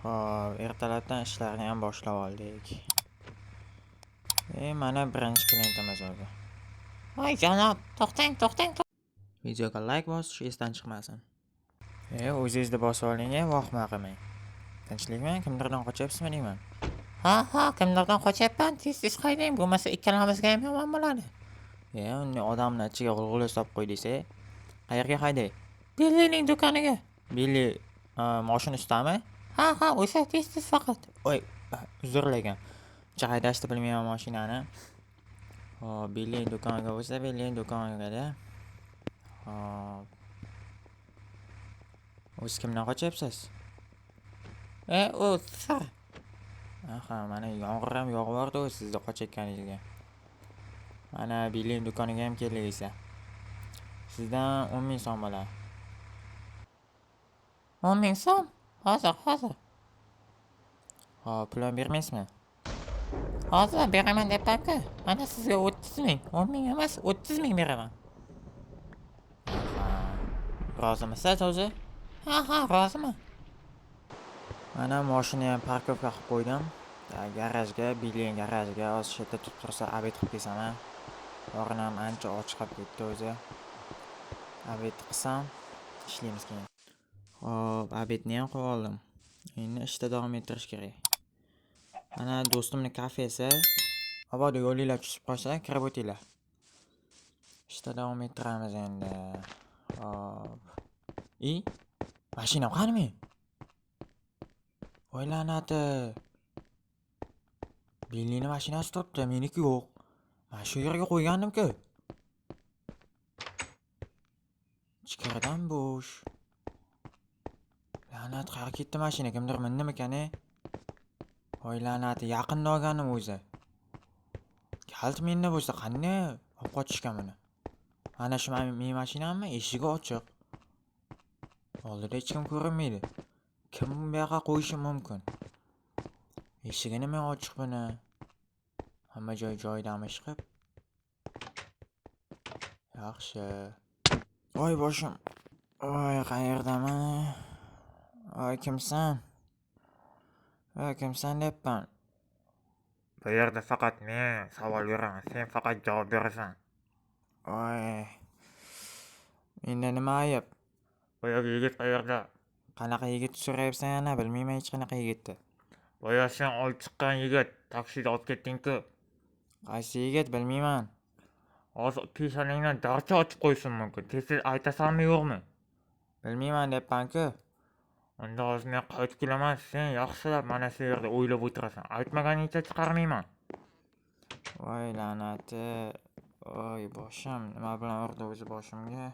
Xo'p, ertalabdan ishlarni ham boshlab oldik. Mana birinchi klientimiz o'zi. Voy janob, to'xtang, to'xtang. Videoga like bosish esdan chiqmasin. O'zingizni bosib oling, vohma qilmang. Tinchlikmi? Kimdirdan qochyapsizmi deyman? Ha, ha, kimlardan qochyapman, tez-tez haydang, bo'lmasa ikkalamizga ham yomon bo'ladi. Unday odamni ichiga g'ulg'ula solib qo'ydingiz. Qayerga hayday? Billining do'koniga. Billi moshina ustami? Ha, ha, o'sha, tez-tez faqat. Voy, uzr lekin. Uncha haydashni bilmayman mashinani. Hop, Billi do'koniga bo'lsa, Billi do'koniga-da. Hop. O'zi kimdan qochyapsiz? U sir. Aha, mana yomg'ir ham yog'yordi o'zi sizni qochayotganingizga. Mana Billi do'koniga ham keldik esa. Sizdan 10 ming so'm bo'ladi. 10 ming so'm? Hozir, hozir. Hop, pul ham bermaysizmi? Hozir beraman deyapman-ku. Mana sizga 30 ming, 10 ming emas, 30 ming beraman. Aha. Rozimisiz o'zi? Ha, ha, roziman. Mana moshinani ham парковка qilib qo'ydim. Garajga, Billi garajiga hozir shu yerda turib tursa обед qilib kelsam. Qornim ancha och qolib ketdi o'zi. Обед qilsam ishlaymiz keyin. Hop, обед ni ham qilib oldim. Endi ishda davom ettirish kerak. Mana do'stimning kafesi. Mabodo yo'linglar tushib qolsa kirib o'tinglar. Ishda davom ettiramiz endi. Hop. Mashinam qani men? Voy la'nati. Billini mashinasi turibdi, meniki yo'q. Mana shu yerga qo'ygandim-ku. Ichkaridan bo'sh. La'nat, qayerga ketdi mashina? Kimdir mindimikan, e? Voy la'nati, yaqinda olganim o'zi. Kalit menda bo'lsa, qanday olib qochishgan buni? Mana shu mening mashinammi? Eshigi ochiq. Oldida hech kim ko'rinmaydi. Kim bu yoqqa qo'yishi mumkin? Eshigi nima ochiq buni? Hamma joy joyidami ishqib? Yaxshi. Voy boshim. Voy, qayerdaman? Voy, kimsan? Voy, kimsan deyapman. Bu yerda faqat men savol beraman, sen faqat javob berasan. Voy. Menda nima ayb? Boyagi yigit qayerda? Qanaqa yigit so'rayapsan yana? Bilmayman hech qanaqa yigitni. Boya sen olib chiqqan yigit, taksida olib ketding-ku. Qaysi yigit bilmayman. Hozir peshonangdan darcha ochib qo'yishim mumkin. Tez-tez aytasanmi yo'qmi? Bilmayman deyapman-ku. Unda hozir men qaytib kelaman, sen yaxshilab mana shu yerda o'ylab o'tirasan. Aytmaganingcha chiqarmayman. Voy la'nati. Voy boshim, nima bilan urdi o'zi boshimga?